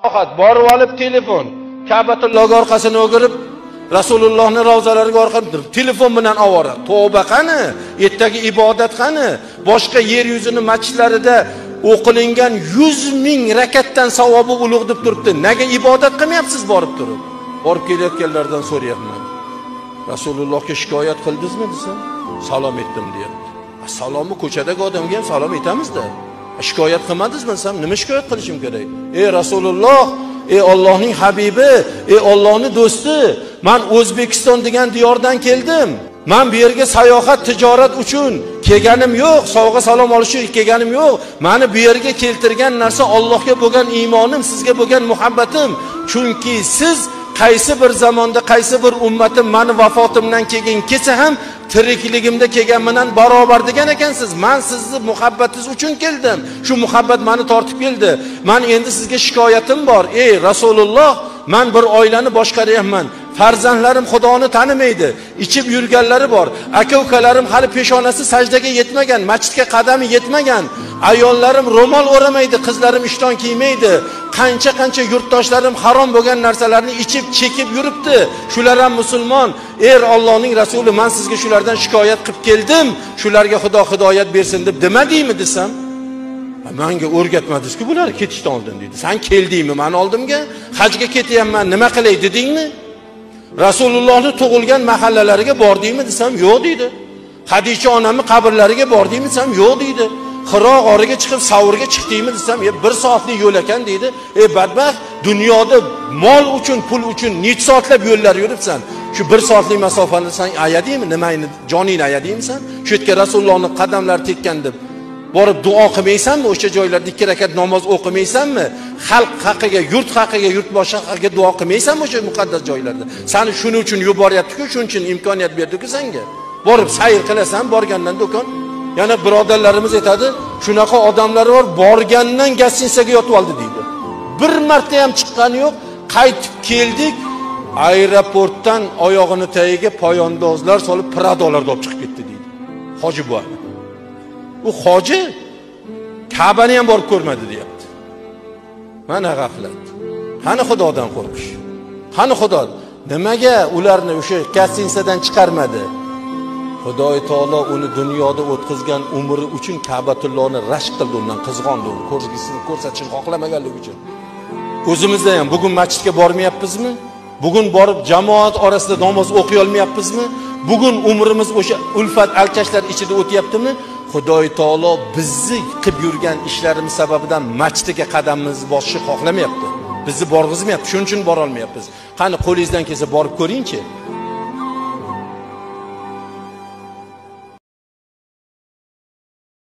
Faqat borib olib telefon, Ka'batullohga orqasini o'girib, Rasulullohning ravzalariga orqasini turib, telefon bilan ovora. Tavba qani? Ertagi ibodat qani? Boshqa yer yuzini masjidlarida o'qilingan 100 ming rakatdan savobi ulug' deb turibdi. Nega ibodat qilmayapsiz borib turib? Borib kelayotganlardan so'rayapman. Rasulullohga shikoyat qildingizmi desam, salom etdim deyapti. Salomni ko'chadagi odamga ham salom etamiz-da. Shikoyat qilmadingizmi desam, nima shikoyat qilishim kerak? Ey Rasululloh, ey Allohning habibi, ey Allohning do'sti, men O'zbekiston degan diyordan keldim. Men bu yerga sayohat, tijorat uchun kelganim yo'q, sovg'a salom olish uchun kelganim yo'q. Meni bu yerga keltirgan narsa Allohga bo'lgan iymonim, sizga bo'lgan muhabbatim. Chunki siz qaysi bir zamonda, qaysi bir ummatim meni vafotimdan keyin kelsa ham tirikligimda kelgan bilan barobar degan ekansiz. Men sizni muhabbatingiz uchun keldim. Shu muhabbat meni tortib keldi. Men endi sizga shikoyatim bor. Ey Rasululloh, men bir oilani boshqaryapman. Farzandlarim Xudoni tanimaydi, ichib yurganlari bor. Aka-ukalarim hali peshonasi sajdaga yetmagan, masjidga qadami yetmagan. Ayollarim ro'mol o'ramaydi, qizlarim ishton kiymaydi. Qancha-qancha yurtdoshlarim harom bo'lgan narsalarni ichib, chekib yuribdi. Shular ham musulmon. Ey Allohning rasuli, men sizga shulardan shikoyat qilib keldim. Shularga Xudo hidoyat bersin deb demadingmi desam, menga o'rgatmadingiz-ku bular ketishdan oldin deydi. Sen keldingmi meni oldimga? Hajga ketyapman, nima qilay dedingmi? Rasulullohni tug'ilgan mahallalariga bordingmi desam, yo'q deydi. Hadicha onamni qabrlariga bordingmi desam, yo'q deydi. Xiro g'origa chiqib Savrga chiqdingmi desam, 1 soatlik yo'l ekan deydi. Ey badbaxt, dunyoda mol uchun, pul uchun necha soatlab yo'llar yuribsan. Shu 1 soatlik masofani sen ayadingmi? Nimani, joningni ayadingmisan? Shu yerga Rasulullohning qadamlari tekkan deb borib duo qilmaysanmi? O'sha joylarda 2 rakat namoz o'qimaysanmi? Xalq haqiga, yurt haqiga, yurtboshi haqiga duo qilmaysanmi o'sha muqaddas joylarda? Seni shuning uchun yuboryapti-ku, shuning uchun imkoniyat berdi-ku senga. Borib sayr qilasan, borgandan do'kon. Yana birodarlarimiz aytadi, shunaqa odamlar bor, borgandan gastinisaga yotib oldi deydi. Bir marta ham chiqqani yo'q, qaytib keldik, aeroportdan oyog'ini tagiga poyandozlar solib Pradolarda olib chiqib ketdi deydi. Hoji bu. U hoji Ka'bani ham borib ko'rmadi deyapti. Mana g'aflat. Qani Xudodan qo'rqish? Qani Xudo? Nimaga ularni o'sha gastinisadan chiqarmadi? Xudoy taolo uni dunyoda o'tkazgan umri uchun Ka'batullohni rashk qildi, undan qizg'ondi, uni ko'rgisini ko'rsatishni xohlamaganligi uchun. O'zimizda ham bugun masjidga bormayapmizmi? Bugun borib jamoat orasida namoz o'qiy olmayapmizmi? Bugun umrimiz o'sha ulfat alkashlar ichida o'tyaptimi? Xudoy taolo bizni qilib yurgan ishlarimiz sababidan masjidga qadamimizni bosishni xohlamayapti. Bizni borg'izmayapti, shuning uchun bora olmayapmiz. Qani qo'lingizdan kelsa borib ko'ringchi.